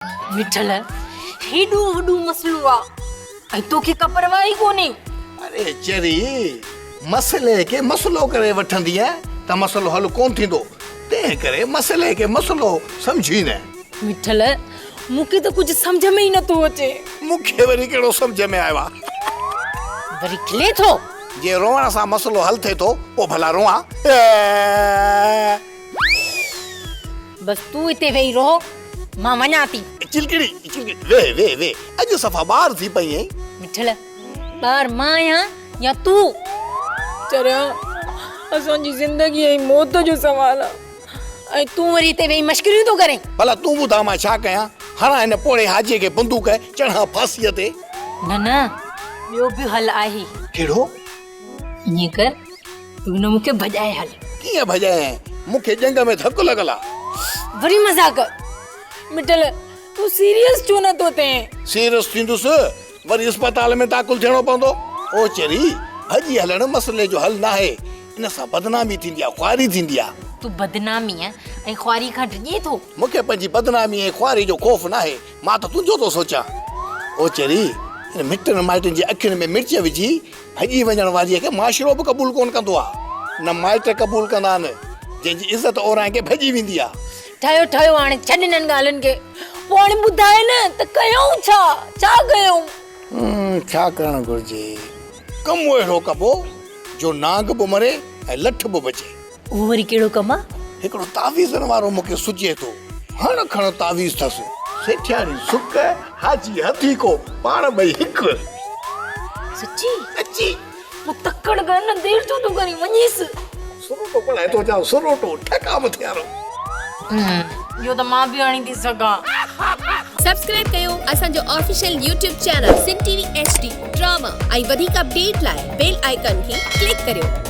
مٺل، هيڏو وڏو مسئلو آ ۽ توکي ڪا پرواهه ئي ڪونهي. اڙي چري، مسئلي کي مسئلو ڪري وٺندينء ته مسئلو حل ڪونه ٿيندو، تنهن ڪري مسئلي کي مسئلو سمجهي نه. مٺل، مون کي ته ڪجهه سمجهه ۾ ئي نٿو اچي. مون کي وري ڪهڙو سمجهه ۾ آيو آ. وري کلين ٿو؟ جي روئڻ سان مسئلو حل ٿئي ٿو، پوء ڀلا روئان. بس تون هتي ويهي رهه، مان وڃان ٿي. چلڪڙي، چلڪڙي، ويهه، ويهه، ويهه، اڄ صفا ٻار ٿي پئي آهين. مٺل، ٻار مان آهيان يا تون؟ چريا، اسان جي زندگي ۽ موت جو سوال آ ۽ تون وري هتي ويهي مشڪريون ٿو ڪرين. ڀلا تون ٻڌاء مان ڇا ڪيان؟ هڻان هن پوڙهي حاجيء کي بندوق، چڙهان ڦاسيء تي. نه نه، ٻيو به حل آهي. ڪهڙو؟ ائين ڪر، تون نه مون کي ڀڄائي هل. ڪيئن ڀڄايانء؟ مون کي ڄنگهه ۾ ڌڪ لڳل آ. وري مذاق! مٺل، تون سيريس ڇو نه ٿو ٿين؟ سيريس ٿيندس، وري اسپتال ۾ داخل ٿيڻو پوندو. او چري، ڀڄي هلڻ مسئلي جو حل ناهي. ان سان بدنامي ٿيندي آ، خواري ٿيندي آ. تون بدناميء ۽ خواري کان ڊڄين ٿو؟ مون کي پنهنجي بدنامي ۽ خواري جو خوف ناهي. مان ته تنهنجو ٿو سوچيان. او چري، ان مٽن مائٽن جي اکين ۾ مرچ وجهي ڀڄي وڃڻ واريء کي معاشرو به قبول ڪونه ڪندو آ، نه مائٽ قبول ڪندا آهن، جنهن جي عزت اورانهن کي ڀڄي ويندي آ. ٺهيو ٺهيو هاڻي ڇڏ انهن ڳالهين کي، پوء هاڻي ٻڌاء نه ته ڪيائون ڇا؟ ڇا ڪيائون؟ ڇا ڪرڻ گهرجي؟ ڪم اهڙو ڪبو جو نانگ به مري ۽ لٺ به بچي. اهو وري ڪهڙو ڪم آ؟ هڪڙو تعويذن وارو مون کي سجهي ٿو. هڻ کڻ تعويذ ٿس. سيٺياڻي سڪ، حاجي هٿيڪو، پاڻ ٻئي هڪ. سچي؟ سچي. پوء تڪڙ ڪر نه، دير ڇو ٿو ڪرين، وڃيس. سروٽو پڙهائي ٿو اچان، سروٽو، ٺڪا مٿي وارو. اهو ته مان به هڻي ٿي سگهان. سبسڪرائب ڪيو اسان جو official YouTube channel Sindh T V H D drama ۽ وڌيڪ اپڊيٽ لاء بيل آئيڪان کي ڪلڪ ڪريو.